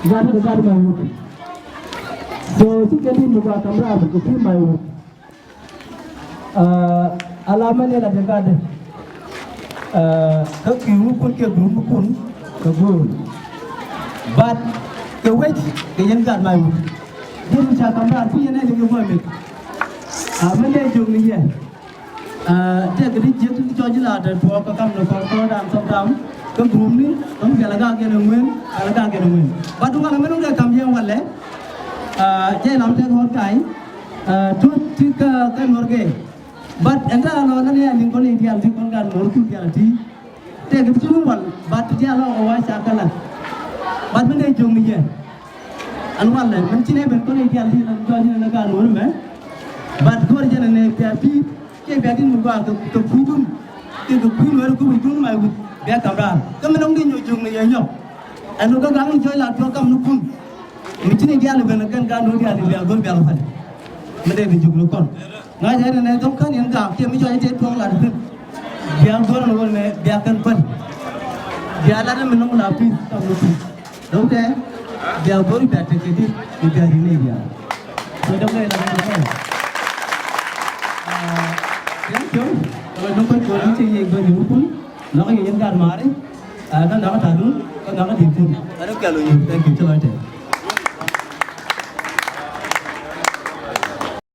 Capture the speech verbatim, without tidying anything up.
Gat kɛ gat Maiwut. So cikɛ dit mi gɔaa kam raar kɛ kui̱ Maiwut. Ala mɛn in la jɛ gat. Kä kui̱ wukun kɛ gurum wukun kɛ guur. But kɛ wec kɛ yɛn gat Maiwut. Dit mi ca kam raar kui̱ yɛn ɛ jɛ kɛ guɔ mɛk. Mɛn dee jiök ni yɛ. Tëëkɛ ti jiäk ti cɔc ji̱ la te tuɔɔk kä kam ni kɔn kɔn da̱a̱n sometime kä guumni kä mi kɛl a gak yɛn a ŋuën kɛl a gak yɛn a ŋuën. But duŋ a la mɛn wun kɛ kam yɛn walɛ. Jɛ lam tëëk ɣɔn ka̱a̱y. Tuth ti kä kä nuɔr gɛ. But ɛn ta̱a̱ lɔ lä ni a liŋ kɔn i̱ diaal ti kɔn gan nuɔr ku diaal ti. Tëëkɛ ti ci mi wal, but ti diaal ɔ wa ca kɛ la. But mi dee jiök ni jɛ. Ɛn walɛ min ci nɛ ben kɔn i̱ diaal ti nɛ jɔɔc ni nɛ ka nuɔ̱ɔ̱r mɛ. But go̱o̱r jɛn nɛ bia pi̱i̱t kiɛ bia tin mi gɔaa kɛ kui̱dun. Kiɛ kɛ kui̱ nuɔ̱ɔ̱r kui̱ duun Maiwut bia kam raar. Kä mi nɔŋ di nyɔk jiök ni jɛ nyɔk. Ɛn wä kä gaŋ ni jɔɔc la tuɔɔk kam ni kun. Mi ci ni diaal ben kɛn ka nuɔ̱ɔ̱r diaal bia go̱o̱r bia kɛ pal. Mi dee bi jiök ni kɔn. Ŋa̱c ɛ nɛnɛ thok kän yɛn gak kiɛ mi cɔc ɛ tëë tuɔɔk lat thi̱n. Bia guɔ̱r ni ɣöö nɛ bia kän päl. Bia lat mi nɔŋ la pi̱th kam ni pi̱th. Dɔ̱ŋ tɛ bia guɔ̱r bia tek kɛ dit mi bia ri nɛy bia. So dɔ̱ŋ tɛ lat mi nɔŋ. Thank you. Kɛ dɔ̱ŋ kɔc kɔn ci yɛ guɔ̱r ni wukun. Lɔk yɛ yɛn gat maari. Kä lɔk ta̱dun kä lɔk di̱tkun. Thank you. Ci lɔc tɛ.